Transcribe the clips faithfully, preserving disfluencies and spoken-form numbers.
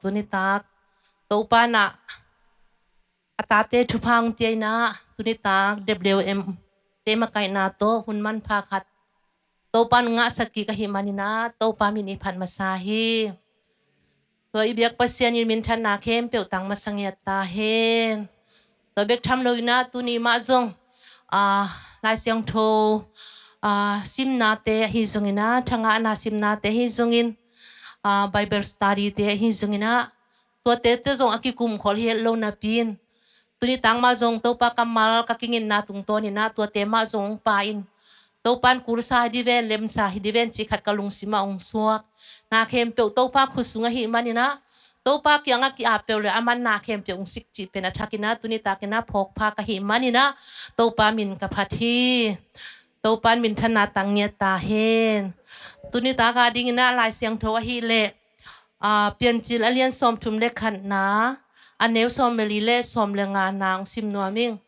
Tunitak Topa in a tate thupha hong pia in, tunitak W M te makaihna tawh hun manpha khat Topa in hong ngahsak kik ahih manin Topa min i phat masa hi. Tua i biak Pasian in minthanna khempeuh tang masa ngiat ta hen. Tua bek tham loin tuni mah zong, aa, Lai Siangtho, aa, simnate ahi zongin, thangahna simnate ahi zongin, aa, Bible study te ahi zongin, tuate te zong a kikumkhol hi het lo napi-in, tunitak mah zong Topa kammal ka kinginna tungtawnin tuate mah zong hong pia in, Topa in kulsa hi ding ven, lemsa hi ding ven cih khat ka lungsim ah hong suak. Na khempeuh Topa khut sung ahih manin, Topa kiangah ki-ap peuh le aman na khempeuh hong sik cih pen a thakin, tunitak in phawkpha ka hih manin Topa min ka phat hi. Topa in minthanna tang ngiat ta hen. Tunitak a dingin Lai Siangtho ahih leh, aa, Piancil a lian sawmthum le khatna, a neu sawm le li le sawm le ngana hong sim nuam ing.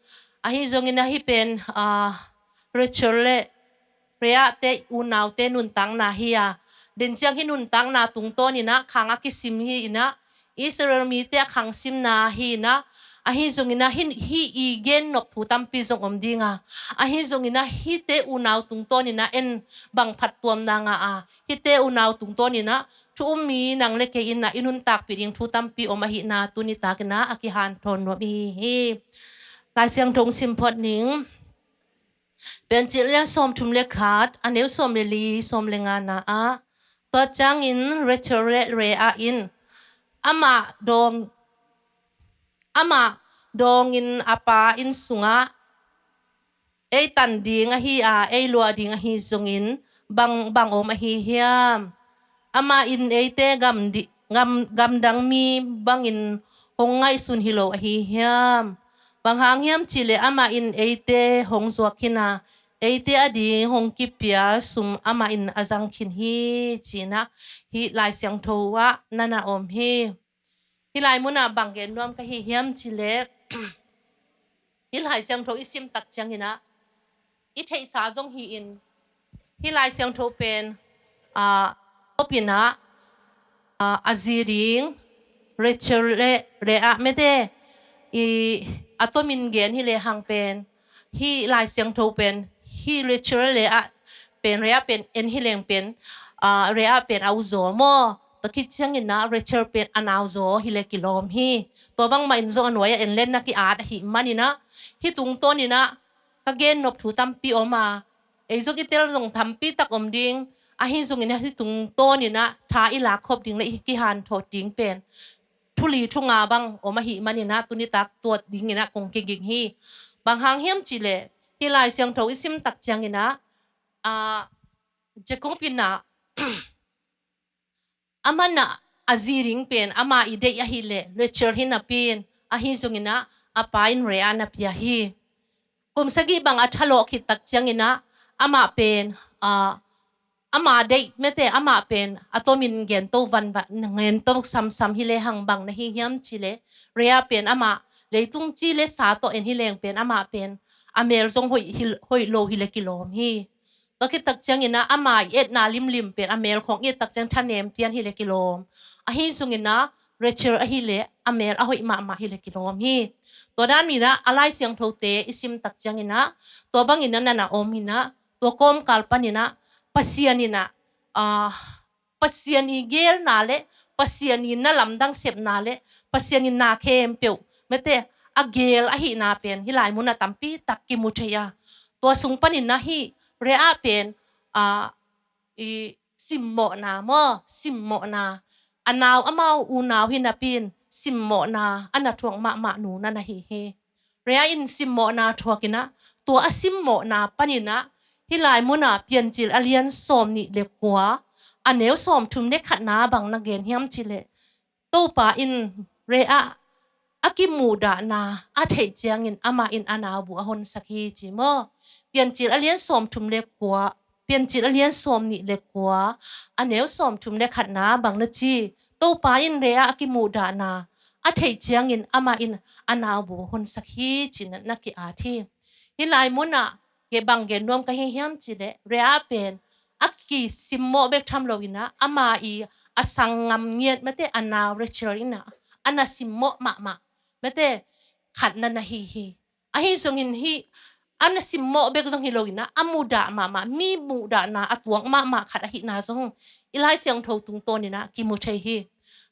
Ahi zongin hih pen, aa, Rachel le Leah te unaute nuntakna hi a, den ciang hih nuntakna tungtawnin khang a kisim hi in, Israel mite a khang simna hi in, ahi zongin hih, hih i gen nop thu tampi zong om ding a, ahi zongin hihte unau tungtawnin en bang phattuamna ngah a, hihte unau tungtawnin thu um mi nang le kei in i nuntakpih ding thu tampi om ahihna tunitak in a kihanthawn nuam i hi hi. Lai Siangtho hong sim phot ning. Piancil a lian sawmthum le khat, a neu sawm le li, sawm le ngana ah, tua ciangin Rachel le Leah in amah dawng, amah dawngin a pa inn sungah ei tan ding ahi a, ei luah ding ahi zongin bang, bang om ahi hiam? Amah in eite gam di-, gam, gamdang mi bangin hong ngaihsun hi lo ahi hiam? Bang hang hiam cih leh amah in eite hong zuak khin a, eite ading hong kipia sum amah in a zang khin hi, ci-in hih Lai Siangtho ah na na om hi. Hih lai munah bang gen nuam ka hi hiam cih leh, hih Lai Siangtho i sim tak ciangin i theihsa zong hi-in, hih Lai Siangtho pen, aa, tawpin, aa, a zi ding Rachel le Leah mete i a tomin gen hi lehang pen, hih Lai Siangtho pen hih Rachel le Leah pen, Leah pen en hi leng pen, aa, Leah pen a uzaw maw? Tua khit ciangin Rachel pen a nauzaw hi le kilawm hi. Tua bangmah in zong a nuai-ah en le na ki-at ahih manin, hih tungtawnin ka gen nop thu tampi om a, ei zong i tel zong tampi tak om ding, ahi zongin hih tungtawnin tha i lak khop ding le i kihanthawn ding pen thu li thu nga bang om ahih manin tunitak tua dingin kong kiging hi. Bang hang hiam cih leh, hih Lai Siangtho i sim tak ciangin, aa, Jacob in, aman a zi ding pen ama i deih ahih leh Rachel hi napi-in, ahi zongin a pa in Leah na pia hi. Kum sagih bang a thalawh khit tak ciangin amah pen, aa, ama deih mete amah pen a tomin gento vanvan, gento samsam hi lehang bang na hi hiam cih leh, Leah pen amah leitung ci le sa tawh en hi leng pen amah pen a mel zong hoih hi, hoih lo hi le kilawm hi. Tua khit tak ciangin ama i etna limlim pen a mel khawng i et tak ciang thanem tian hi le kilawm. Ahi zongin Rachel ahih leh a mel a hoih mahmah hi le kilawm hi. Tua dan in a Lai Siangthote i sim tak ciangin tua bangin na na om in, tua kawmkal panin Pasian in, aa, Pasian i geelna le Pasian i na lamdang sepna le Pasian i na khempeuh mete a geel ahihna pen hih lai munah tampi tak kimu thei a. Tua sung panin hih Leah pen, aa, i simmawhna maw, simmawhna, a nau amau unau hi napi-in simmawhna a na thuak mahmah nu na na hi hi. Leah in simmawhna thuakin, tua a simmawhna panin, hih lai munah Piancil a lian sawmnih le kua, a neu sawmthum le khatna bang na gen hiam cih leh, Topa in Leah a kimuhdahna a theih ciangin amah in a naubu a honsak hi ci maw? Piancil a lian sawmthum le kua, Piancil a lian sawmnih le kua, a neu sawmthum le khatna bang na ci, Topa in Leah a kimuhdahna a theih ciangin amah in a naubu honsak hi ci-in na ki-at hi. Hih lai munah bang gen nuam ka hi hiam cih leh, Leah pen a kisimmawh bek tham loin, ama i a sang ngam ngiat, mate, a nau Rachel in ah a na simmawh mahmah, mate, khat na na hi hi. Ahi zongin hih a na simmawh bek zong hi loin ah a mudah mahmah, mi muhdahna a tuak mahmah khat ahihna zong i Lai Siangtho tungtawnin ah kimu thei hi.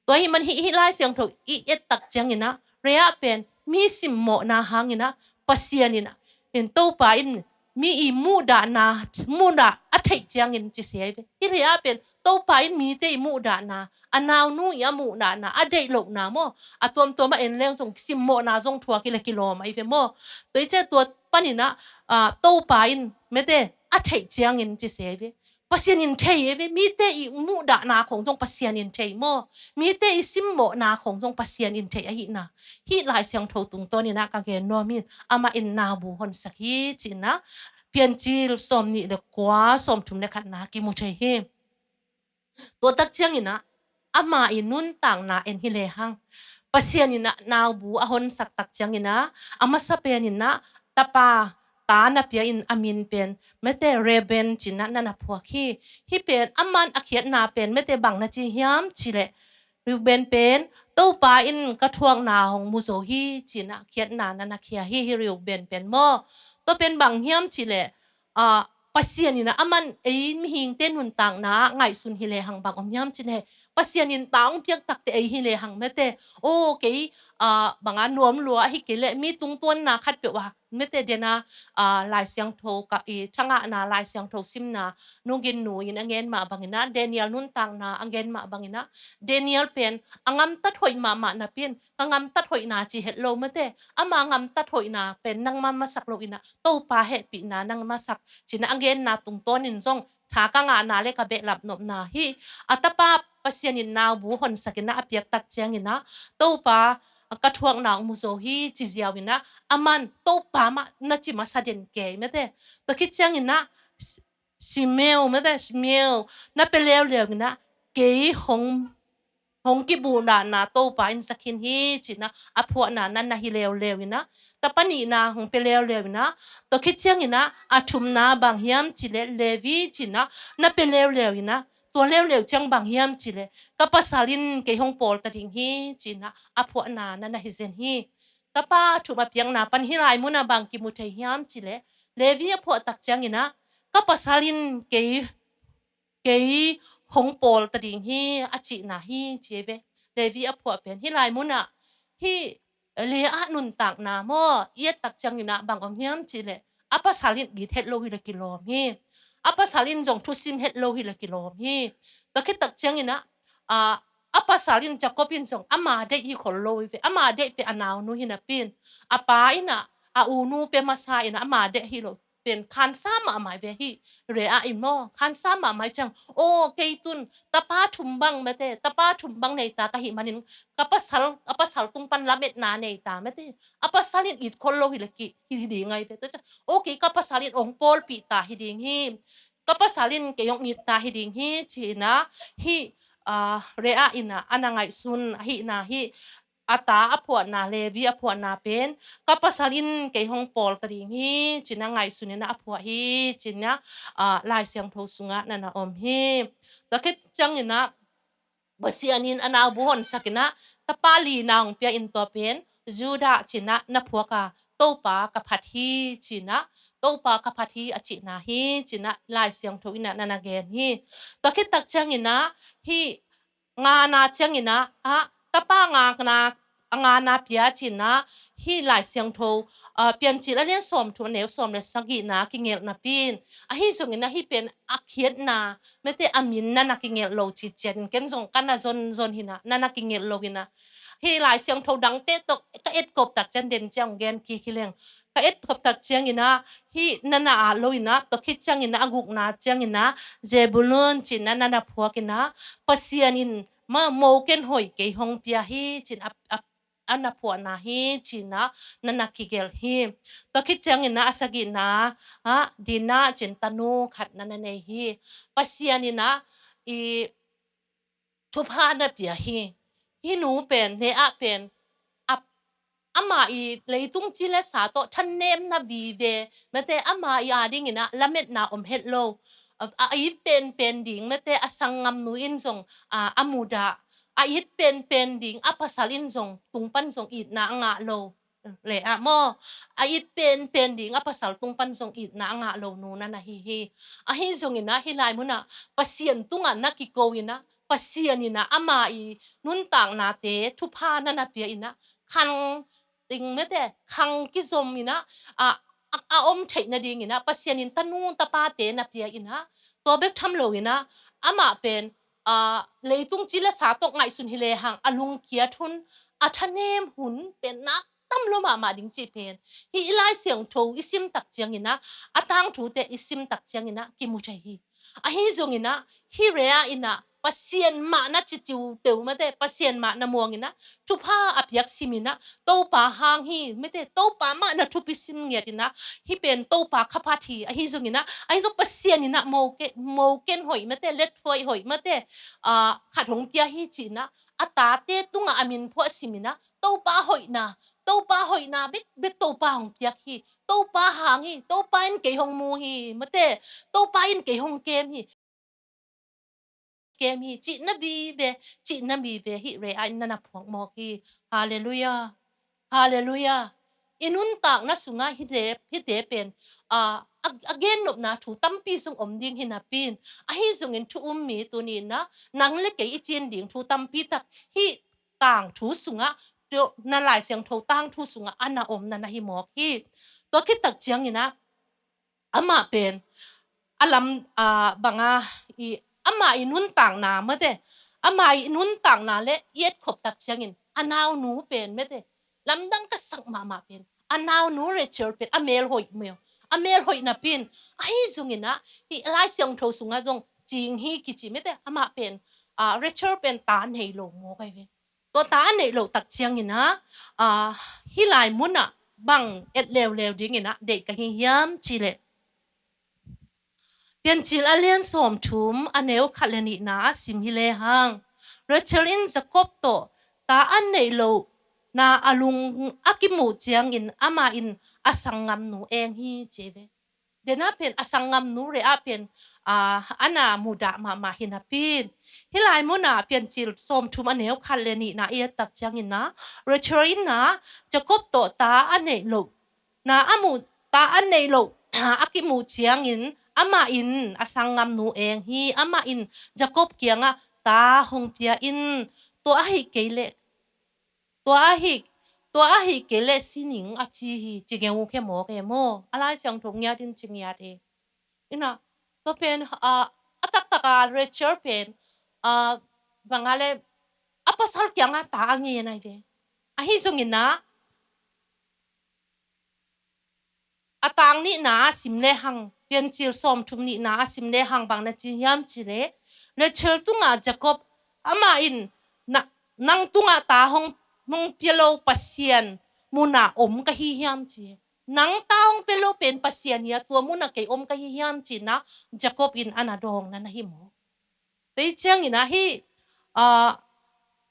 Tua ahih man hih, hih Lai Siangtho i et tak ciangin ah, re-ah pen mi simmawhna hangin ah Pasian in ah, in Topa in mi i muhdahna, muhdah a theih ciangin ci sia hi ve. Hih re-ah pen Topa in mite i muhdahna, a naunu i a muhdahna, a deih lohna maw, a tuamtuam a en leng zong simmawhna zong thuak hi le kilawm ahi ve maw. Tua hi ciang tua panin ah, ah, Topa in, mate, a theih ciangin ci sia hi ve. Pasian in thei hi ve, mite i muhdahna khong zong Pasian in thei maw, mite i simmawhna khong zong Pasian in thei ahihna hih Lai Siangtho tungtawnin ah ka gen nuam hi. Amah in naubu honsak hi ci-in ah Piancil sawmnih le kua, sawmthum le khatna kimu thei hi. Tua tak ciangin ah ama i nuntakna en hi lehang, Pasian in ah naubu a honsak tak ciangin ah, a masa penin ah tapa, ta na pia in a min pen, mate, Reuben ci-in ah na na phuak hi. Hih pen aman a khiatna pen, mate, bang na ci hiam cih leh, Reuben pen Topa in ka thuakna hong mu zo hi ci-in ah khiatna na na khia hi, hih Reuben pen maw. Tua pen bang hiam cih leh, ah, Pasian in ah aman ei mihingte nuntakna ngaihsun hi lehang bang om hiam cih leh, Pasian in ta hong piak takte ei hi lehang, mate, aw, kei, ah, bang a nuam lua ahi kei leh mi tungtuanna khatpeuh ah, mate, den a, ah, Lai Siangtho ka, i thangahna Lai Siangtho simna, Nu Gin Nu in a gen mah bangin ah, Daniel nuntakna a gen mah bangin ah, Daniel pen a gamtat hoih mahmah napi-in, ka gamtat hoihna ci het lo, mate, ama gamtat hoihna pen nangma masak loin ah Topa hehpihna nang masak ci-in ah a genna tungtawnin zong tha ka ngahna le ka behlap nopna hi. A tapa Pasian in naubu honsak in ah a piak tak ciangin ah, Topa, ka thuakna hong mu zo hi ci ziau in ah, aman Topa mah na ci masa den kei, mate. Tua khit ciangin ah, Simeo, mate, Simeo, na pia leuleu in ah, kei hong, hong kibuhdahna Topa in za khin hi ci-in ah a phuahna na na hi leuleu in ah, tapa nihna hong pia leuleu in ah, tua khit ciangin ah a thumna bang hiam cih leh, Levi ci-in ah na pia leuleu in ah, tua leuleu ciang bang hiam cih leh, ka pasal in kei hong pawl ta ding hi ci-in ah a phuahna na na hi zen hi. Tapa thum a piakna pan hih lai munah bang kimu thei hiam cih leh, Levi a phuah tak ciangin ah, ka pasal in kei, kei hong pawl ta ding hi a cihna hi ci hi ve. Levi a phuah pen hih lai munah, hih Leah nuntakna maw, i et tak ciangin ah bang om hiam cih leh, a pasal in it het lo hi le kilawm hi. A pasal in zong thusim het lo hi le kilawm hi. Tua khit tak ciangin ah, ah, a pasal in, Jacob in zong ama deih hi khol lo hi ve. Ama deih pen a naunu hi napi-in, a pa in ah a unu pia masa in ah ama deih hi lo pen khansa mahmah hi ve. Hih Leah in maw, khansa mahmah hi ciang, aw, kei tun tapa thum bang, mate, tapa thum bang nei ta ka hih manin, ka pasal, a pasal tung pan lametna nei ta, mate, a pasal in it khol lo hi le ki, hi ding ahi ve. Tua ciang, aw, kei ka pasal in hong pawlpih ta hi ding hi, ka pasal in kei hong it ta hi ding hi ci-in ah, hih, ah, Leah in ah a na ngaihsun ahihna hih, a ta a phuahna, Levi a phuahna pen, ka pasal in kei hong pawl ta ding hi ci-in ah ngaihsun in ah a phuah hi ci-in ah, ah, Lai Siangtho sungah na na om hi. Tua khit ciangin ah, Pasian in a naubu honsak in ah tapa lina hong pia in, tua pen Judah ci-in ah na phuak a, Topa ka phat hi ci-in ah, Topa ka phat hi a cihna hi ci-in ah Lai Siangtho in ah na na gen hi. Tua khit tak ciangin ah, hih ngana ciangin ah, ah, tapa ngana, a ngana pia ci-in ah, hih Lai Siangtho, ah, Piancil a lian sawmthum, a neu sawm le sagihna kigelh napi-in, ahi zongin ah hih pen a khiatna, mate, a min na na kigelh lo ci ciangin, ken zong ka na zonzon hi-in ah, na na kigelh lo hi-in ah, hih Lai Siangtho dangte tawh ka etkop tak ciang, den ciang gen kik hi leng, ka etkop tak ciangin ah, hih na na at lo-in ah, tua khit ciangin ah a gukna ciangin ah, Zebulun ci-in ah na na phuak in ah, Pasian in ma, mo ken hoih kei hong pia hi ci-in ah, a, a, a na phuahna hi ci-in ah na na kigelh hi. Tua khit ciangin ah a sagihna ah, Dinah ci-in tanu khat na na nei hi. Pasian in ah i thupha na pia hi. Hih nu pen, Leah pen, a, ama i leitung ci le sa tawh thanemna vive, mate, ama i adingin ah lametna om het lo, a, a it penpen ding mate a sanggamnu in zong, a, a mudah, a it penpen ding a pasal in zong tung pan zong itna a ngah lo. Le ah maw, a it penpen ding a pasal tung pan zong itna a ngah lo nu na na hi hi. Ahi zongin ah hih lai munah Pasian tungah na kiko in ah, Pasian in ah ama i nuntaknate thupha na na pia in ah, khang ting mate, khang kizom in ah, a, a, a om theih nadingin ah Pasian in tanu tapate na pia in ah, tua bek tham lo in ah, amah pen, a, leitung ci le sa tawh ngaihsun hi lehang a lungkiat hun, a thanem hun pen nak tam lo mahmah ding cih pen hih i Lai Siangtho i sim tak ciangin ah, a tangthute i sim tak ciangin ah kimu thei hi. Ahi zongin ah hih Rea in ah Pasian mah na ci ciuteu mate, Pasian mah na muang in ah thupha a piak sim in ah, Topa hang hi mate, Topa mah na thupi sim ngiat in ah, hih pen Topa kha phat hi. Ahi zongin ah, ahi zong Pasian in ah mo ke, mo ken hoih mate, let hoih hoih mate, a, khat hong pia hi ci in ah, a tate tungah a min phuah sim in ah, Topa hoihna, Topa hoihna bek bek Topa hong piak hi. Topa hang hi, Topa in kei hong mu hi mate, Topa in kei hong kem hi, kem hi, cihna vive, cihna vive hih Rea in na na phuak mawk hi. Halleluiah. Halleluiah. I nuntakna sungah hihte, hihte pen, a, a, a gennopna thu tampi zong om ding hi napi in, ahi zongin thu um mi tuni in ah nang le kei i cin ding thu tampi tak hih tangthu sungah, tua na Lai Siangtho tangthu sungah a na om na na hi mawk hi. Tua khit tak ciangin ah amah pen a lam, a, banga i, amah i nuntakna mate, amah i nuntakna le i etkhop tak ciangin a naunu pen mate, lamdang ka sak mahmah pen a naunu Rachel pen a mel hoih meo, a mel hoih napi in, ahi zongin ah hih Lai Siangtho sungah zong cing hi kici mate, amah pen, a, Rachel pen ta nei lo mawk ai ve. Tua ta a neih loh tak ciangin ah, a, hih lai munah bang et leuleu dingin ah deih ka hi hiam cih leh, Piancil a lian sawmthum a neu khat le nihna a sim hi lehang, Rachel in Jacob tawh ta a neih lohna a lung a kimuh ciangin amah in a sanggamnu eng hi ci ve. Dena pen a sanggamnu Rea pen, a, a na mudah mahmah hi napi in, hih lai munah Piancil sawmthum a neu khat le nihna i et tak ciangin ah, Rachel in ah Jacob tawh ta a neih lohna a muh, ta a neih loh a kimuh ciangin amah in a sanggamnu eng hi. Amah in Jacob kiangah, ta hong pia in, tua ahih kei leh, tua ahih, tua ahih kei leh si ning a ci hi, ci ngeu khia mawk e maw. A Lai Siangtho ngiat in ci ngiat e. Ina, tua pen, a, a taktak a Rachel pen, a, bang a le, a pasal kiangah ta a ngen ai ve. Ahi zongin ah, a tang nihna a sim lehang, Piancil sawmthum nihna a sim lehang bang na ci hiam cih leh, Rachel tungah Jacob, amah in, na, nang tungah ta hong, hong pia lo Pasian munah om ka hi hiam ci. Nang ta hong pia lo pen Pasian hi a, tua munah kei om ka hi hiam ci in ah Jacob in a na dawng na na hi maw. Tua ciangin ah hih, a,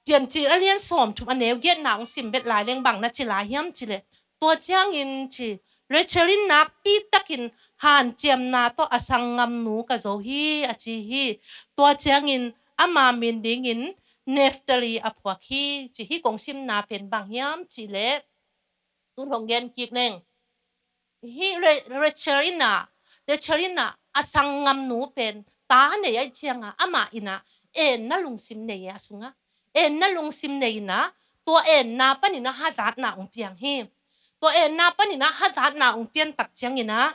Piancil a lian sawmthum a neu giatna hong sim vet lai leng bang na ci lai hiam cih leh, tua ciangin ci, Rachel in nakpi takin hanciamna tawh a sanggamnu ka zo hi a ci hi. Tua ciangin ama min dingin Naphtali a phuak hi ci hi. Kong simna pen bang hiam cih leh, tun hong gen kik leng, hih Re-, Rachel in ah, Rachel in ah a sanggamnu pen ta nei ai ciangah amah in ah enna lungsim nei e, a sungah enna lungsim nei in ah, tua enna panin ah hazatna hong piang hi. Tua enna panin ah hazatna hong pian tak ciangin ah,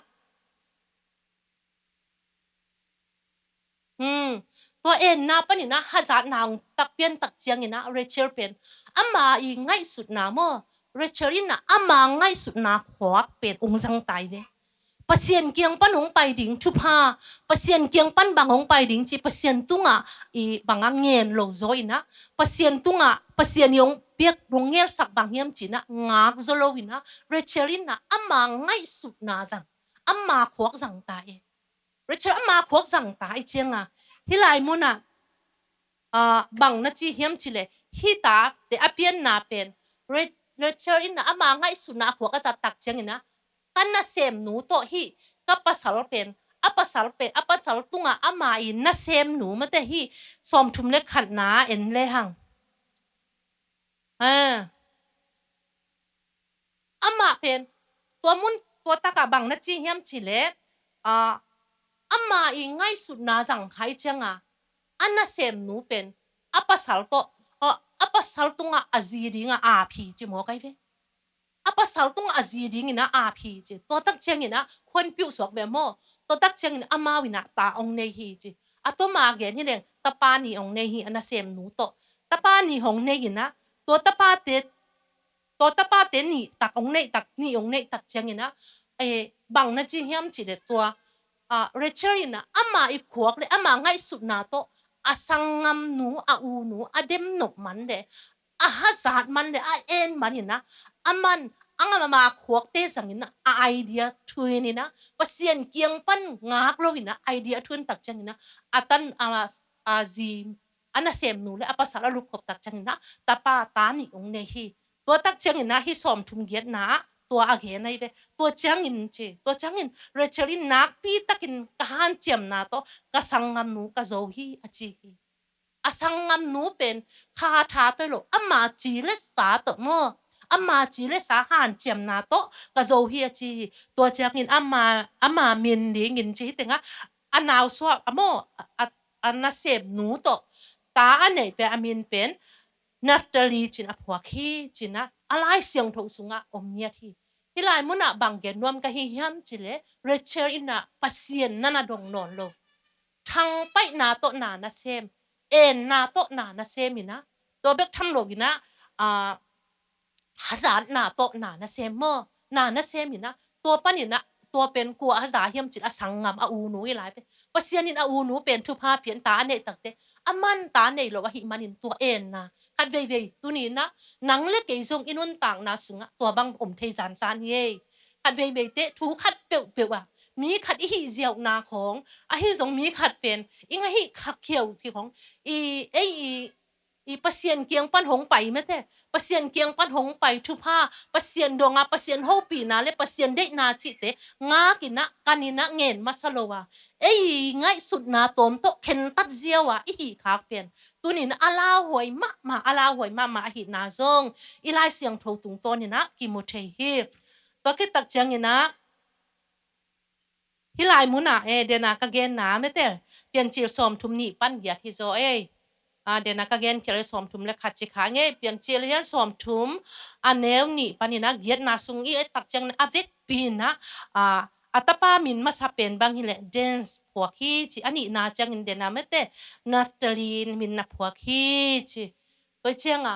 Hmm. Tua enna panin ah hazatna hong tak pian tak ciangin ah Rachel pen ama i ngaihsutna maw, Rachel in ah ama ngaihsutna khuak pen hong zang tai ve. Pasian kiang pan hong pai ding thupha, Pasian kiang pan bang hong pai ding ci, Pasian tungah i bang a ngen lo zaw in ah, Pasian tungah, Pasian i hong piak, hong ngelsak bang hiam ci in ah ngak zaw lo in ah, Rachel in ah ama ngaihsutna zang, ama khuak zang ta e. Rachel ama khuak zang ta i ciangah, hih lai munah, ah, bang na ci hiam cih leh, hih tate a pianna pen, Re-, Rachel in ah ama ngaihsutna a khuak a zat tak ciangin ah, ka nasemnu tawh hih ka pasal pen a pasal pen, a pasal tungah ama i nasemnu mate hi, sawmthum le khatna en le hang. Ah. Amah pen, tua mun, tua takah bang na ci hiam cih leh, ah, ama i ngaihsutna zangkhai cianga, a nasemnu pen, a pasal tawh, ah, a pasal tungah a zi dingah ap hi ci maw kai ve. A pasal tungah a zi dingin a ap hi ci. Tua tak ciangin a khuanpiuh suak ve maw. Tua tak ciangin amau in a ta ong nei hi ci. A tuma gen hi leng tapa nih ong nei hi a nasemnu tawh. Tapa nih hong nei in a, tua tapate, tua tapate nih tak ong nei tak, nih ong nei tak ciangin a, eh, bang na ci hiam cih leh tua, ah, Rachel in a, ama i khuak le ama ngaihsutna tawh, a sanggamnu, a unu, a dem nop man le, a hazat man le, a en man in a, a man, a ngam ama khuakte zangin a, a idea thuin in a, Pasian kiang pan ngak lo in a, idea thuin tak ciangin a, a tan, a, a zi, a nasemnu le a pasal a lupkhop tak ciangin a, tapa ta nih ong nei hi. Tua tak ciangin a, hi sawmthum giatna ah, tua a gen ahi ve. Tua ciangin ci, tua ciangin Rachel in nakpi takin ka hanciamna tawh, ka sanggamnu ka zo hi a ci hi. A sanggamnu pen kha tha tawh lo, ama ci le sa tawh maw, ama ci le sa hanciamna tawh ka zo hi a ci hi. Tua ciangin ama, ama min dingin ci hi tengah, a nausuak a maw, a, a, a nasemnu tawh ta a neih pen a min pen Naphtali cin a phuak hi cin a, a Lai Siangtho sungah om ngiat hi. Hih lai munah bang gen nuam ka hi hiam cih leh, Rachel in a Pasian na na dong nawn lo. Thangpaihna tawh na na sem, enna tawh na na sem in a, tua bek tham lo in a, ah, hazatna tawh na na sem maw, na na sem in a, tua pan in a, tua pen kua haza hiam cih leh a sanggam, a unu hi lai pen. Pasian in a unu pen thupha pia in ta a neih takte, a man ta nei lo ahih manin tua enna. Khat veivei tuni in a, nang le kei zong i nuntakna sungah tua bang om thei zanzan hi ei. Khat veiveite thu khat peuhpeuh ah, mi khat i hih ziauhna khawng, ahi zong mi khat pen i ngah hih kha khiau thei khawng, i, ei i, i Pasian kiang pan hong pai mate, Pasian kiang pan hong pai thupha, Pasian dong a, Pasian hopihna le Pasian deihna cihte ngak in a, kan in a, ngen masa lo a, ei ngaihsutna tawm tawh khentat ziau a i hih khak pen, tuni in a lauhuai mahmah, a lauhuai mahmah ahihna zong i Lai Siangtho tungtawn in a kimu thei hi. Tua khit tak ciangin a, hih lai munah, eh, dena ka genna mate, Piancil sawmthum nih pan giat hi zaw ei. Ah, dena ka gen khial sawmthum le khat ci kha ngei, Piancil lian sawmthum a neu nih pan in a giatna sung i et tak ciangin a vekpi in a, ah, a tapa min masa pen bang hi leh Dan phuak hi ci, a nihna ciangin dena mate, Naphtali min na phuak hi ci. Tua cianga,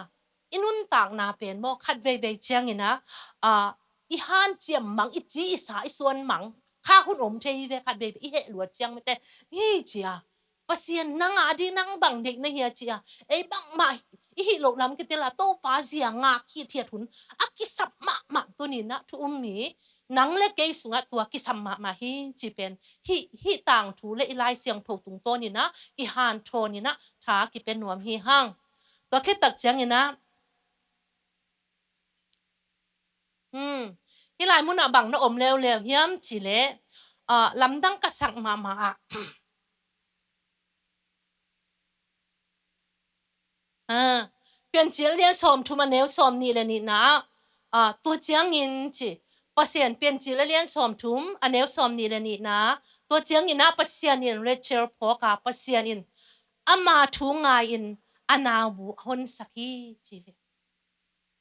i nuntakna pen maw, khat veivei ciangin a, ah, i hanciam mang, i ci i sa, i suan mang, kha hun om thei ve, khat veivei i heh luat ciang mate, hi cia, Pasian nang a ding nang bang deih na hia cia, ei bangmah i hih loh lam kitel a, Topa zia ngak hithiat hun a kisap mahmah tuni in a, thu um ni, nang le kei sungah tua kisam mahmah hi ci pen, hih, hih tangthu le i Lai Siangtho tungtawn in a, kihanthawn in a, tha kipia nuam hi hang. Tua khit tak ciangin a, hmm, hih lai munah bang na om leuleu hiam cih leh, ah, lamdang ka sak mahmah ah, ah, Piancil a lian sawmthum a neu sawmnih le nihna ah, ah, tua ciangin ci, Pasian, Piancil a lian sawmthum a neu sawmnih le nihna, tua ciangin a Pasian in Rachel phawk a, Pasian in ama thu ngai-in a naubu a honsak hi ci ve.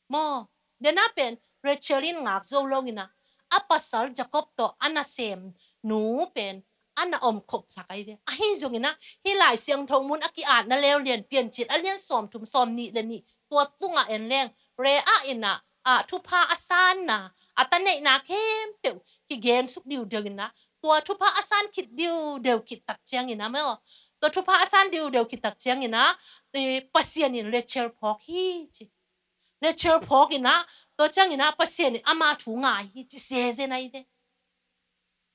Maw, dena pen Rachel in ngak zo lo in a, a pasal Jacob tawh a nasem nu pen a na om khop sak ahi ve. Ahi zongin a, hih Lai Siangtho mun a ki-atna leuleu, Piancil a lian sawmthum sawmnih le nih, tua tungah en leng, Leah in a, ah, thupha a sanna, a ta neihna khempeuh kigen suk diudeu in a, tua thupha a san khit diudeu khit tak ciangin a maw, tua thupha a san diudeu khit tak ciangin a, eh, Pasian in Rachel phawk hi ci. Rachel phawk in a, tua ciangin a Pasian in ama thu ngai hi ci zezen ahi ve.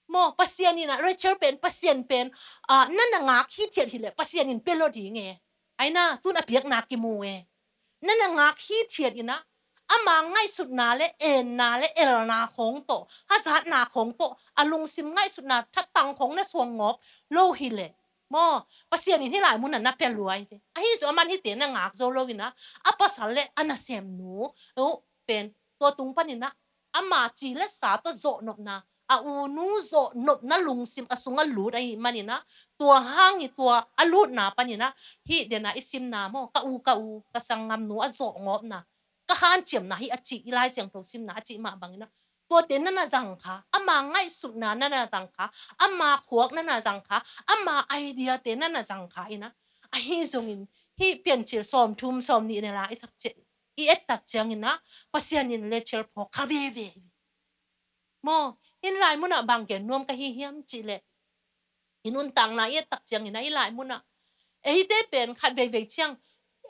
Maw, Pasian in a, Rachel pen, Pasian pen, ah, na na ngak hithiat hi leh Pasian in pia lo ding e. Ahi na, tun a piakna kimu e. Na na ngak hithiat in a, ama ngaihsutna le enna le elna khawng tawh, hazatna khawng tawh, a lungsim ngaihsutna thatang khawng na suang ngawp lo hileh maw, Pasian in hih lai munah na pia lua hi ve. Ahi zong aman hihte na ngak zo lo inah, a pasal le a nasemnu uh pen tua tung paninah ama ci le sa tawh zawhnopna, a unu zawhnopna lungsim a sungah lut ahih maninah, tua hang i tua a lutna paninah hih denah i simna maw, ka u ka u ka sanggamnu a zawhngawpna, ka hanciamna hi a cih, i Lai Siangtho simna a cih mah banginah, tuate na na zangkha, ama ngaihsutna na na zangkha, ama khuak na na zangkha, ama idea-te na na zangkha inah, ahi zongin hih Piancil sawmthum sawmnih nela i sak ciah, i et tak cianginah Pasian in Rachel phawk kha veve hi. Maw, hih lai munah bang gen nuam ka hi hiam cihleh, i nuntakna i et tak cianginah hih lai munah eite pen khat veivei ciang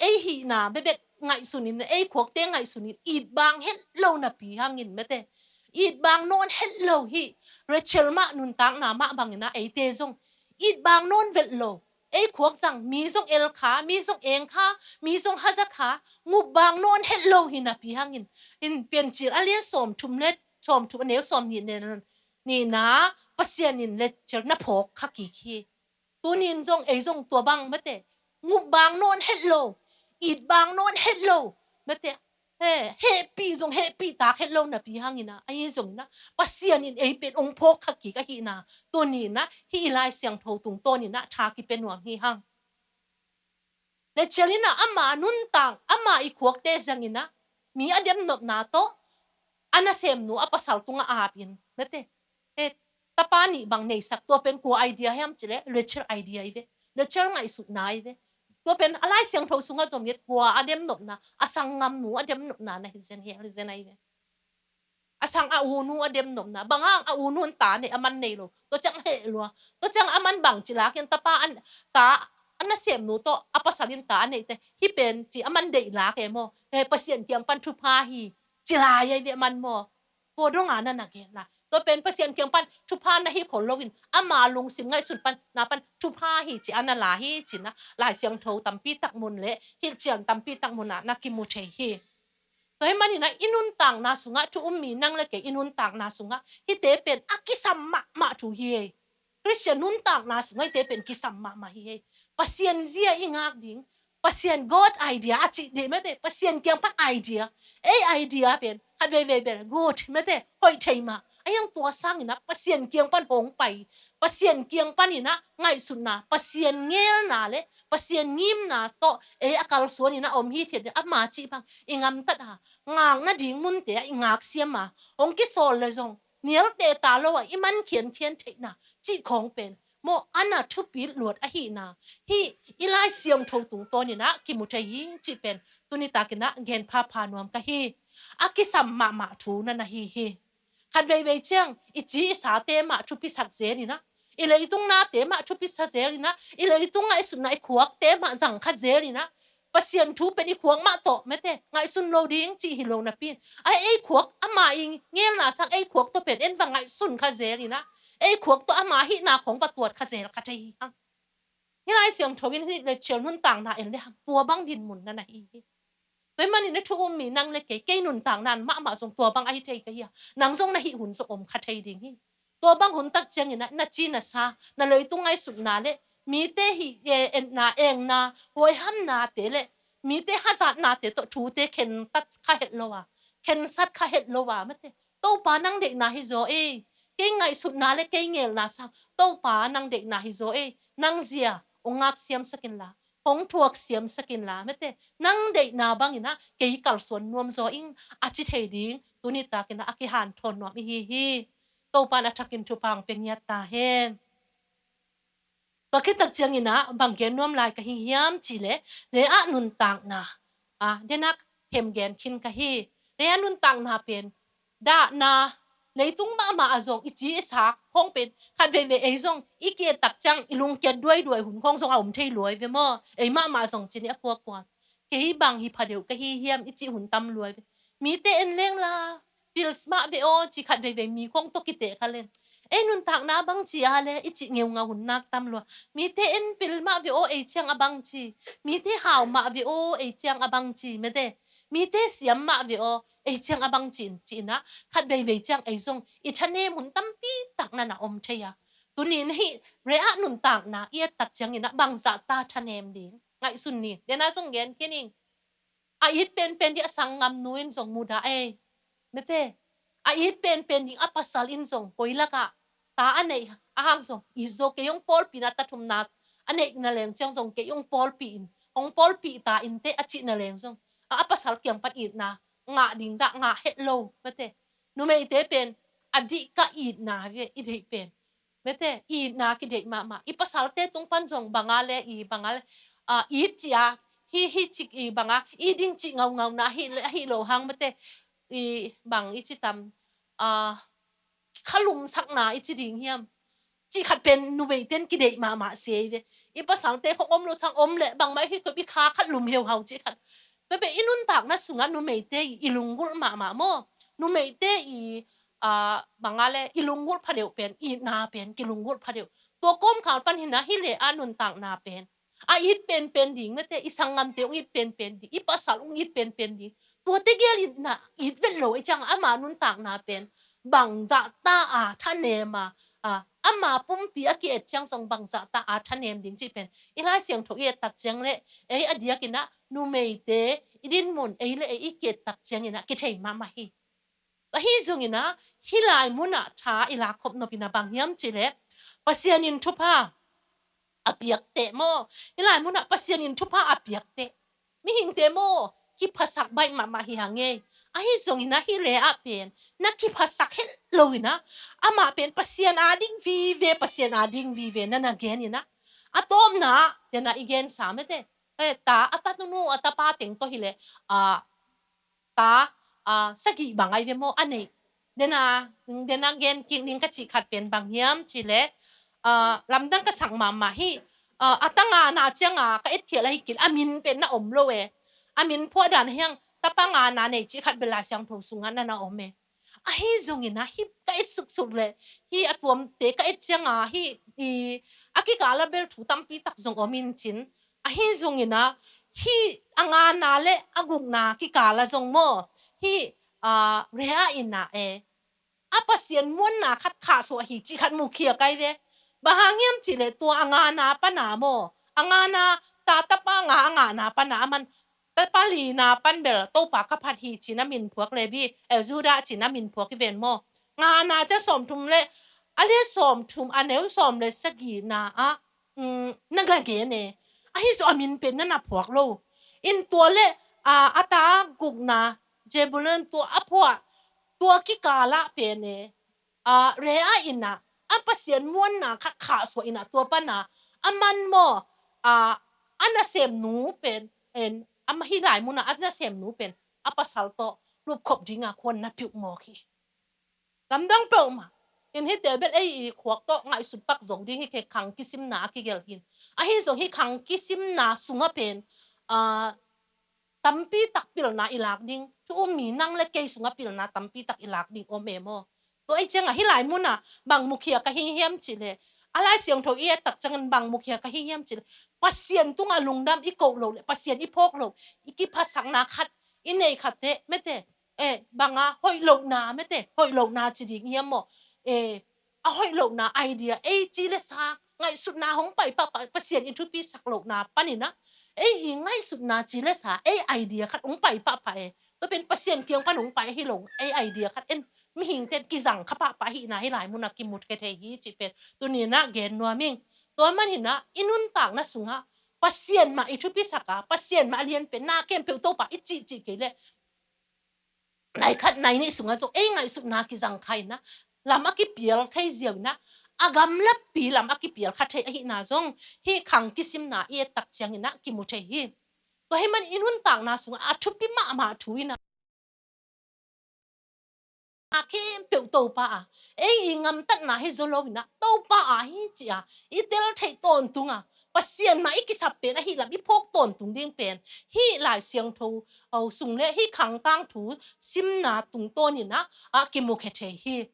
ei hihna bekbek ngaihsunin, ei khuakte ngaihsunin, it bang het lo napi hangin mete, it bang nawn het lo, hih Rachel mah nuntakna mah banginah eite zong it bang nawn vet lo. Ei khuak zang, mi zong el kha, mi zong eng kha, mi zong haza kha, ngup bang nawn het lo hi napi hangin, in Piancil a lian sawmthum le sawmthum a neu sawmnih nihna Pasian in Rachel na phawk kha kik hi. Tunin zong ei zong tua bang mete, ngup bang nawn het lo, it bang nawn het lo mete, he, hehpih zong hehpih tak het lo napi hanginah, ahi zonginah Pasian in ei pen hong phawk kha kik ahihna tuninah hih i Lai Siangtho tungtawninah tha kipia nuam hi hang. Rachel inah ama nuntak, ama i khuakte zanginah mi a demnopna tawh a nasemnu a pasal tungah apin mete, he, tapa nih bang neisak, tua pen kua idea hiam cihleh Rachel idea hi ve. Rachel ngaihsutna hi ve. Tua pen a Lai Siangtho sungah zom nget, kua a demnopna, a sanggamnu a demnopna na hi zen, hi zen ahi ve. A sang a unu a demnopna, bang hang a unu in ta nei, a man nei lo, tua ciang heh lua. Tua ciang a man bang ci lakin tapa an, ta a nasemnu tawh a pasal in ta a neihte, hih pen ci a man deih lak e maw, he, Pasian kiang pan thupha hi ci lai ahi ve a man maw. Tua donga na na gen la. Tua pen Pasian kiang pan thupha na hi khol loin, ama lungsim ngaihsun pan, na pan thupha hi ci a na la hi cinah Lai Siangtho tampi tak mun le hilhcian tampi tak munah na kimu thei hi. Tua hih maninah i nuntakna sungah, thu um mi nang le kei i nuntakna sungah hihte pen a kisam mahmah thu hi ei. Khristian nuntakna sungah hihte pen kisam mahmah hi ei. Pasian zia i ngak ding, Pasian, God idea a cih dih mete, Pasian kiang pan idea. Ei idea pen khat veivei pen good mete, hoih thei mah. A hiang tua sanginah Pasian kiang pan hong pai, Pasian kiang paninah ngaihsutna, Pasian ngelna le Pasian ngimna tawh ei a kalsuaninah om hithiat ding, ama cih bang i ngamtat a, ngak nading munte ah i ngak siam a, hong kisawl le zong nialte ta lo a i man khiankhian theihna cih khawng pen maw, a na thupi luat ahihna hih i Lai Siangtho tungtawninah kimu thei hi cih pen tuni takinah gen phapha nuam ka hi. A kisam mahmah thu na na hi hi. Khat veivei ciang i ci i sate mah thupisak zelinah, i leitung nate mah thupisa zelinah, i leitung ngaihsutna i khuakte mah zangkha zelinah, Pasian thu pen i khuak mah tawh mete ngaihsun lo ding cih hi lo napi-in, a ei khuak ama i ngelna sang ei khuak tawh pen en va ngaihsun kha zelinah, ei khuak tawh ama hihna khawng va tuat kha zel kha thei hi hang. Hih Lai Siangtho in hih Rachel nuntakna en le hang tua bang dinmun na na hi hi. Tua hih manin a thu um mi nang le kei, kei nuntakna mahmah zong tua bang ahi thei ka hi a, nang zong na hih hun zong om kha thei ding hi. Tua bang hun tak cianginah na ci na sa, na leitung ngaihsutna le mite hih, eh, enna engna, huaihamnate le mite hazatnate tawh thute khentat kha het lo a, khensat kha het lo a mate, Topa nang deihna hi zaw ei. Kei ngaihsutna le kei ngelna sang Topa nang deihna hi zaw ei. Nang zia hong ngak siamsak inla, hong thuak siamsak inla mate, nang deihna banginah kei kalsuan nuam zaw ing a ci thei ding tuni takinah a kihanthawn nuam i hi hi. Topa in a thakin thupha hong pia ngiat ta hen. Tua khit tak cianginah bang gen nuam lai ka hi hiam cihleh, Leah nuntakna a denak them gen khin ka hi. Leah nuntakna pen dahna, leitung mahmah a zong i ci i sak khawng pen khat veivei ei zong i ki-et tak ciang i lungkiat duaiduai hun khawng zong a om thei luai ve maw. Ei mahmah zong cin i a puapuan, kei bang hi pha deuh ka hi hiam i cih hun tam luai ve. Mite en leng la, pils mah ve aw ci khat veivei mi khawng tawh kiteh kha leng, ei nuntakna bang ci a le i cih ngeungau hun nak tam lua. Mite en pil mah ve aw ei ciang a bang ci, mite hau mah ve aw ei ciang a bang ci mete, Mite siam mah ve aw, ei ciang a bang ci-in, ci-in ah, khat veivei ciang ei zong i thanem hun tampi tak na na om thei a. Tuni in hih Rea nuntakna i et tak ciangin ah bangzah ta thanem ding ngaihsun ni. Dena zong gen kei ning, a it penpen ding a sanggamnu in zong mudah ei. Mete, a it penpen ding a pasal in zong koi lakah ta a neih a hang zong, i zo kei hong pawlpih na, ta thumna a neih na leng ciang zong kei hong pawlpih in, hong pawlpih ta in teh a cih na leng zong, a, a pasal kiang pan itna ngah ding zah ngah het lo. Mete, numeite pen a dih ka itna ve, i deih pen. Mete, itna kideih mahmah. I pasalte tung pan zong banga le, i banga le, a, it ci a, hi, hi cik i banga, i ding cih ngaungauna, hi, hi lo hang mete, i bang i ci tam, a, khalumsakna i ci ding hiam? Cih khat pen numeite in kideih mahmah se ve. I pasalte khong om lo sang om le, bangmah hi kop i kha khat lum heuhau cih khat. Tua pen i nuntakna sungah numeite i, i lunggulh mahmah maw. Numeite i, a, banga le, i lunggulh phadeuh pen, itna pen, kilunggulh phadeuh. Tua kawmkal pan hi na, hih Rea nuntakna pen a it penpen ding, mete, i sanggamte hong it penpen ding, i pasal hong it penpen ding. Tuate gel in na it vet lo, i ciang ama nuntakna pen bangzah ta a thanem a, a, ama pumpi a ki-et ciang zong bangzah ta a thanem ding cih pen i Lai Siangtho i et tak ciang le, ei a diakin ah numeite i dinmun, ei le ei i ki-et tak ciangin ah kithei mahmah hi. Ahi zongin ah, hih lai munah tha i lak khop nop in ah bang hiam cih leh, Pasian in thupha a piak teh maw. Hih lai munah Pasian in thupha a piak teh. Mihingte maw, kiphasak baih mahmah hi hang ei. Ahi zongin ah hih Rea pen na kiphasak het lo in ah, amah pen Pasian a ding vive, Pasian a ding vive na na gen in ah, a tawpna ah, dena i gensa mete, eh, ta, a tanu, a tapa teng tawh hi leh, a, ta, a, sagih bang ai ve maw, a neih. Dena, dena gen kik ning ka cih khat pen bang hiam cih leh, a, lamdang ka sak mahmah hi. A, a ta ngana cianga ka etkhial ahi kei leh a min pen na om lo e. A min phuah dan hiang, tapa ngana nei cih khat bel Lai Siangtho sungah na na om e. Ahi zongin ah hih ka et suksuk leh, hih a tuamte ka et cianga hih, i, a kikal ah bel thu tampi tak zong om in cin. Ahi zongin ah, hih a ngana le a gukna kikal ah zong maw, hih, a, Rea in ah e, a Pasian muanna khat khahsuah hi cih khat mukhia kai ve. Bang hang hiam cih leh tua a ngana pan a maw, a ngana, ta tapa nga a ngana pan a, aman tapa lina pan bel Topa ka phat hi ci-in a min phuak, Levi, eh, Judah ci-in a min phuak hi ven maw. Ngana ciang sawmthum le, a le sawmthum, a neu sawm le sagihna ah, um, na ga gen e. Ahi zong a min pen na na phuak lo. In tua le, a, a ta gukna, Zebulun tua a phuah, tua kikal ah pen e, a, Rea in ah, a Pasian muanna khat khahsuah in ah tua pan a, a man maw, a, a nasemnu pen, en, a ma hih lai munah a nasemnu pen a pasal tawh lupkhop dinga khuan na piuh mawk hi. Lamdang peuhmah. In hihte bel ei i khuak tawh ngaihsut pak zo ding hi kei, khang kisimna a kigelh hi in. Ahi zong hih khang kisimna sungah pen, a, tampi tak pilna i lak ding, thu um mi nang le kei sungah pilna tampi tak i lak ding om e maw. Tua ahih ciangah hih lai munah bang mukhia ka hi hiam cih leh, a Lai Siangtho i et tak ciangin bang mukhia ka hi hiam cih leh, Pasian tungah lungdam i koh loh le Pasian i phawk loh, i kiphasakna khat i neih khat teh, mete, eh, banga hoih lohna, mete, hoih lohna ci ding hiam maw? Eh, a hoih lohna idea, ei ci le sa, ngaihsutna hong pai pahpah, Pasian i thupisak lohna panin ah, ei i ngaihsutna ci le sa, ei idea khat hong pai pahpah e. Tua pen Pasian kiang pan hong pai ahi lo, ei idea khat en, mihingte kizang kha pahpah ahihna hih lai munah kimu khe thei hi cih pen tuni-in ah gen nuam ing. Tua manin ah i nuntakna sungah Pasian mah i thupisak a, Pasian mah a lianpen, na khempeuh Topa i cihcih kei leh, nai khat nai nih sungah zong ei ngaihsutna kizang kha in ah, lam a kipial thei ziau in ah, a gamlapi lam a kipial kha thei ahihna zong hih khang kisimna i et tak ciangin ah kimu thei hi. Tua ahih manin i nuntakna sungah a thupi mahmah thu in ah, a khempeuh Topa a, ei i gamtatna hi zaw lo in ah, Topa a hi ci a i tel theih tawntung a, Pasian mah i kisap pen ahih lam i phawk tawntung ding pen hih Lai Siangtho, o, sung le hih khang tangthu simna tungtawn in ah, a kimu khe thei hi.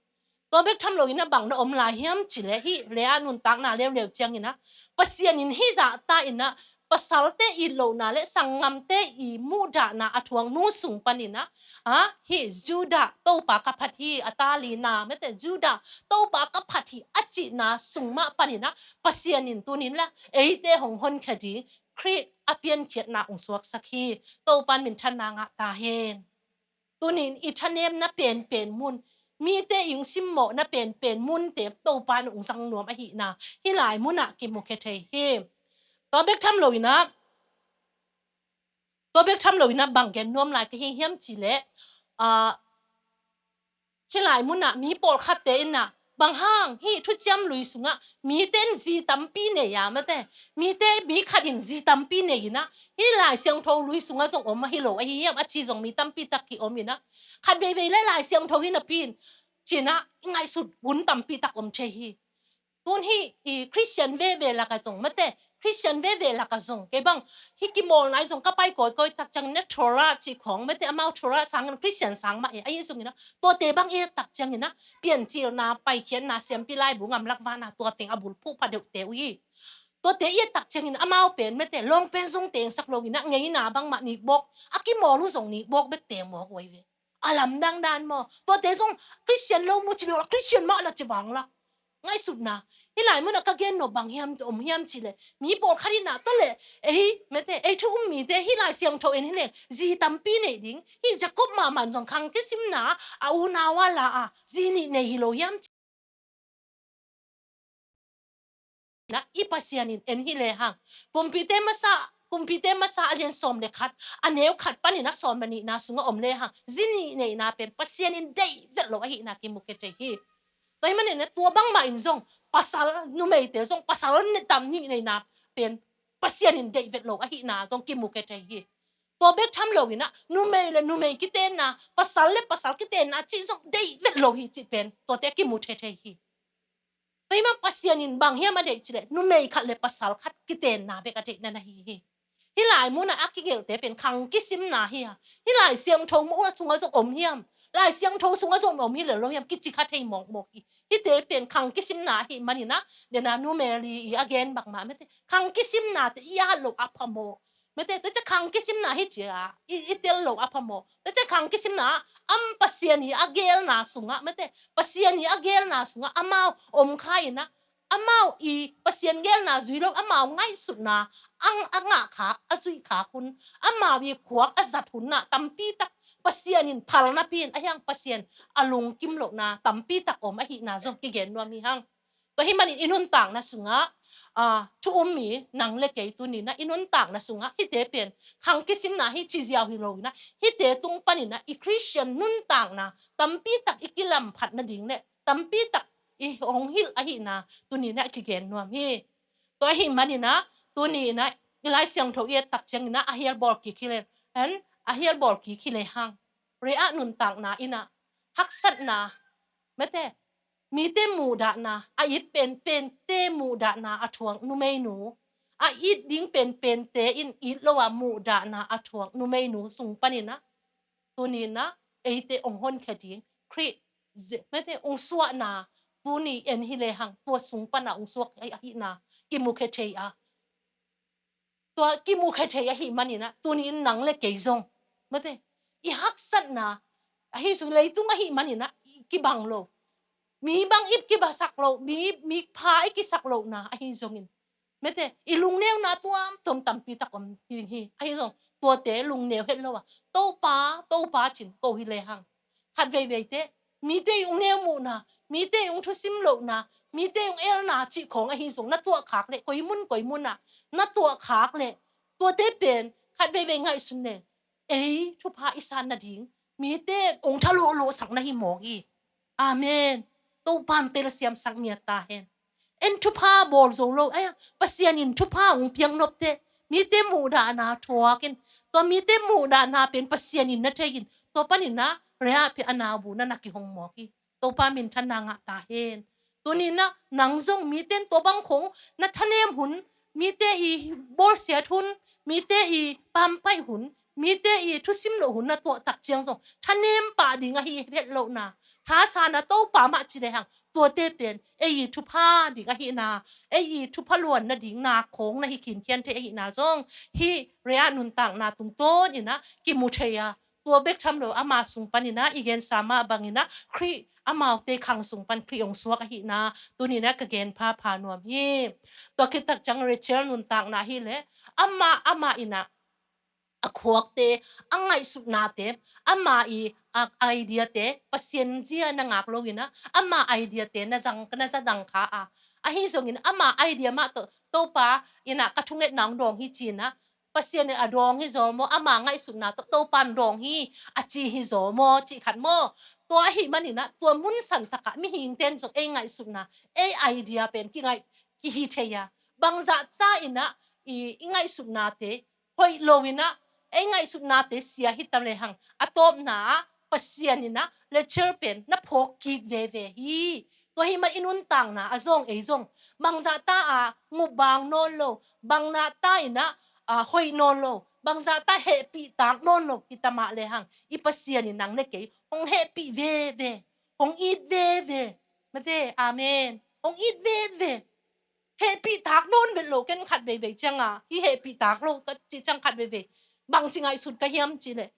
Tua bek tham lo in ah bang na om lai hiam cih leh, hih Leah nuntakna leuleu ciangin ah, Pasian in hih zahta in ah, pasalte it lohna le sanggamte i muhdahna a thuak nu sung panin ah, a, hih Judah Topa ka phat hi, a ta lina mate, Judah Topa ka phat hi a cihna sung mah panin ah Pasian in tunin la eite hong honkhia ding Khrih a piankhiatna hong suaksak hi. Topa in minthanna ngah ta hen. Tunin i thanemna penpen mun, mite i hong simmawhna penpen munte Topa in hong zang nuam ahihna hih lai munah kimukhia thei hi. Tua bek tham loin ah, tua bek tham loin ah bang gen nuam lai ka hi hiam cih leh, ah, hih lai munah mi pawlkhatte in ah, bang hang hih thuciam lui sungah mite in zi tampi nei a mate, mite mi khat in zi tampi nei in ah, hih Lai Siangtho lui sungah zong om ahi lo ahi hiam a ci zong mi tampi tak ki om in ah, khat veivei le Lai Siangtho hi napi in ci-in ah ngaihsut hun tampi tak om thei hi. Tun hih i Khristian veve lakah zong mate, Khristian veve lakah zong kei bang hih kimawlna i zong ka pai kawikawi tak ciangin ah Torah cih khawng mate, amau Torah sangin Khristian sang mah e, ahi zongin ah tuate bang i et tak ciangin ah piancilna, paikhiatna, siampi laibu, ngamlak vana, tua teng a bulphuh pha deuhte uh hi. Tuate i et tak ciangin amau pen mate, lawng pen zong tengsak loin ah ngeina bangmah nikbawk, a kimawl uh zong nikbawk bek teng mawk uh ahi ve. A lamdang dan maw? Tuate zong Khristian lo mu ci lo la, Khristian mah la ci vang la. Ngaihsutna. Hih lai munah ka gen nop bang hiam, om hiam cih leh, mi pawlkhat in ah tua leh ei mate, ei thu um mite hih Lai Siangtho en hi leng zi tampi nei ding, hih Jacob mahmah in zong khang kisimna a unau a la a zi nih nei hi lo hiam ci na, i Pasian in en hi lehang, Kumpite Masa, Kumpite Masa a lian sawm le khat, a neu khat panin ah sawm le nihna sungah om lehang zi nih neihna pen Pasian in deih vet lo ahihna kimukhia thei hi. Tua hih manin ah tua bangmah in zong pasal, numeite zong pasal ne tam nih neihna pen Pasian in deih vet lo ahihna zong kimukhia thei hi. Tua bek tham loin ah numei le numei kitenna, pasal le pasal kitenna cih zong deih vet lo hi cih pen tuate kimu thei thei hi. Tua hih mah Pasian in bang hiam a deih cih leh numei khat le pasal khat kitenna bek a deihna na hi hi. Hih lai munah a kigelhte pen khang kisimna hi a, hih Lai Siangtho mu a sungah zong om hiam, Lai Siangtho sungah zong om hi le lo hiam kici kha thei mawkmawk hi. Hihte pen khang kisimna ahih manin ah, dena numei li i a gen bangmah mate, khang kisimnate i at loh a phamawh. Mate, tua ciang khang kisimna hi ci a i, i tel loh a phamawh. Tua ciang khang kisimna ah am Pasian hi a gelna sungah mate, Pasian hi a gelna sungah amau om kha in ah, amau i Pasian gelna zui lo, amau ngaihsutna a ngah khak, a zuih khak hun, amau i khuak a zat hun ah tampi tak Pasian in phal napi in a hiang Pasian a lungkim lohna tampi tak om ahihna zong kigen nuam hi hang. Tua hih manin i nuntakna sungah, a, thu um mi nang le kei tuni-in ah i nuntakna sungah hihte pen khang kisimna hi ci ziau hi lo-in ah, hihte tung panin ah i Khristian nuntakna tampi tak i kilamphat nading le tampi tak i hong hilh ahihna tuni-in ah kigen nuam hi. Tua ahih manin ah tuni-in ah i Lai Siangtho i et tak ciangin ah a hial bawl kik hi le, hen, a hial bawl kik hi le hang. Rea nuntakna in ah haksatna, mate, mite muhdahna, a it penpente muhdahna a thuak numeinu, a it ding penpente in it lo a muhdahna a thuak numeinu sung panin ah tuni-in ah eite hong honkhia ding Khrih, ze-, mate, hong suahna tuni en hi le hang, tua sung pan ah hong suak ahihna kimukhia thei a, tua kimukhia thei ahih manin ah tuni-in nang le kei zong, mate, i haksatna ahi zong, leitung ahih manin ah i kibang lo, mi bang i kibasak lo, mi, mi pha i kisak lohna ahi zongin, mate, i lungneuna tuamtuam tampi tak om hi, hi, ahi zong tuate lungneu het lo a, Topa, Topa ci-in ko hi le hang. Khat veiveite, mite i hong neu muhna, mite i hong thusim lohna, mite i hong elna cih khawng ahi zong na tuah khak leh, koi mun koi mun ah na tuah khak leh, tuate pen khat veivei ngaihsun leng ei thupha i san nading mite hong thalawhlawhsak na hi mawk hi. Amen. Topa in telsiamsak ngiat ta hen. En thupha bawl zo lo, aia, Pasian in thupha hong piak nop teh, mite muhdahna thuak in, tua mite muhdahna pen Pasian in na thei in, tua panin ah Rea pen a naubu na na kihong mawk hi. Topa minthanna ngah ta hen. Tuni-in ah nang zong mite in tua bang khong na thanem hun, mite i bawlsiat hun, mite i pampaih hun, Mite i thusim loh hun na tuah tak ciang zong thanem pah ding ahi het lohna, thasan a Topa mah ci lehang tuate pen ei i thupha ding ahihna, ei i thupha luanna ding nak khawng na hi khinkhian thei ahihna zong hih Rea nuntakna tungtawn in ah kimu thei a, tua bek tham lo ama sung panin ah i gensa mah bangin ah Khrih amaute khang sung pan Khrih hong suak ahihna tuni in ah ka gen phapha nuam hi. Tua khit tak ciang Rachel nuntakna hi leh ama, ama in ah a khuakte, a ngaihsutnate, ama i a idea te Pasian zia na ngak lo in ah ama idea te na zang, na za dang kha a, ahi zongin ama idea mah tawh Topa in ah ka thungetna hong dawng hi ci in ah Pasian in a dawng hi zaw maw, ama ngaihsutna tawh Topa in dawng hi a ci hi zaw maw, cih khat maw? Tua ahih manin ah tua mun san tak ah mihingte in zong ei ngaihsutna, ei idea pen kingaih, kihi thei a, bangzah ta in ah i, i ngaihsutnate hoih lo in ah, ei ngaihsutnate sia hi ta lehang a tawpna ah Pasian in ah Rachel pen na phawk kik veve hi. Tua hi mah i nuntakna ah zong ei zong bangzah ta a ngupbang nawn lo, bangzah ta in ah, a, hoih nawn lo, bangzah ta hehpih tak nawn lo hi ta mah lehang i Pasian in nang le kei hong hehpih veve, hong it veve. Mate, amen. Hong it veve. Hehpih tak nawn vet lo ken khat veivei ciang a, hih hehpih tak lo ka cih ciang khat veivei bangci ngaihsut ka hiam cih leh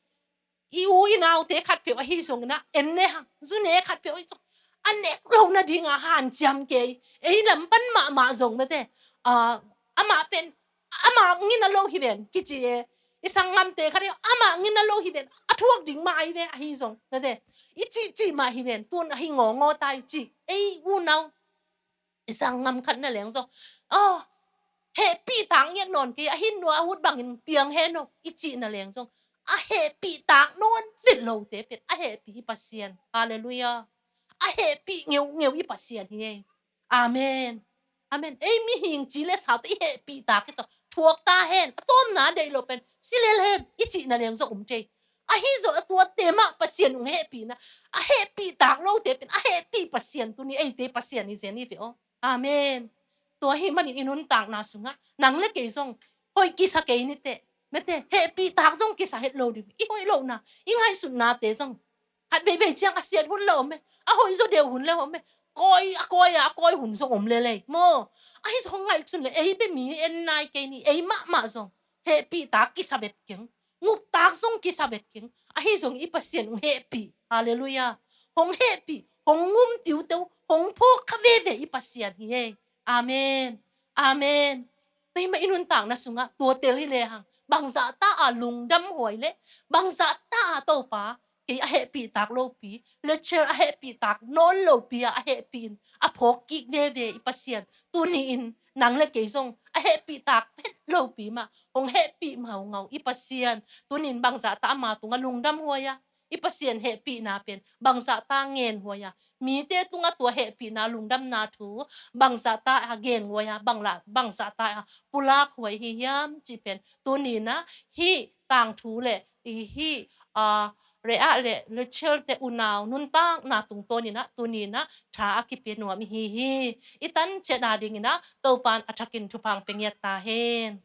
i u i naute khatpeuh ahi zongin ah en ne hang, zu ne khatpeuh ahi zong a nek loh nading a hanciam kei, ei lam pan mahmah zong mate, a, amah pen amah ngina lo hi ven kici e. I sanggamte khat hi, amah ngina lo hi ven, a thuak ding mah ahi ve ahi zong mate, i cihcih mah hi ven, tun ahi ngawngawta i cih ei unau i sanggam khat na leng zong, oh, hehpih tak ngiat nawn kei, a hin nua a ut bangin piang hen aw i cih na leng zong a hehpih tak nawn vet lote pen a hehpih i Pasian. Halleluiah. A hehpih ngeungeu i Pasian hi ei. Amen. Amen. Ei mihing ci le sau tawh i hehpih tak hi tawh thuak ta hen, a tawpna deih lo pen si lel hen i cih na leng zong um thei. Ahi zong a tuate mah Pasian hong hehpihna, a hehpih tak lote pen a hehpih Pasian tuni eite Pasian hi zen hi ve aw. Amen. Tua hi manin i nuntakna sungah nang le kei zong hoih kisa kei ni teh, mate, hehpih tak zong kisa het lo ding, i hoih lohna, i ngaihsutnate zong khat veivei ciang a siat hun le om e, a hoih zaw deuh hun le om e, kawi, a kawi a, a kawi hun zong om lel ei maw? Ahi zong ngaihsun le ei bia mi en nai kei ni, ei mahmah zong hehpih tak kisa vet keng, ngup tak zong kisa vet keng. Ahi zong i Pasian hong hehpih. Halleluiah. Hong hehpih, hong ngum tiuteu, hong phawk kha veve i Pasian hi ei. Amen. Amen. Tua hi mah i nuntakna sungah tua tel hi lehang bangzah ta a lungdam huai le bangzah ta a Topa kei a hehpih tak lopi, Rachel a hehpih tak nawn lopi a, a hehpih in a phawk kik veve i Pasian tuni in nang le kei zong a hehpih tak het lopi mah hong hehpih mah hong ngau i Pasian tuni in bangzah ta ama tungah lungdam huai a, i Pasian hehpihna pen bangzah ta ngen huai a, mite tungah tua hehpihna lungdamna thu bangzah ta a gen huai a, bangla, bangzah ta a pulak huai hi hiam cih pen tuni in ah hih tangthu le i hih, a, Rea le Rachel te unau nuntakna tungtawn in ah tuni in ah tha a kipia nuam i hi hi. I tan ciat a ding in ah Topa in a thakin thupha hong pia ngiat ta hen.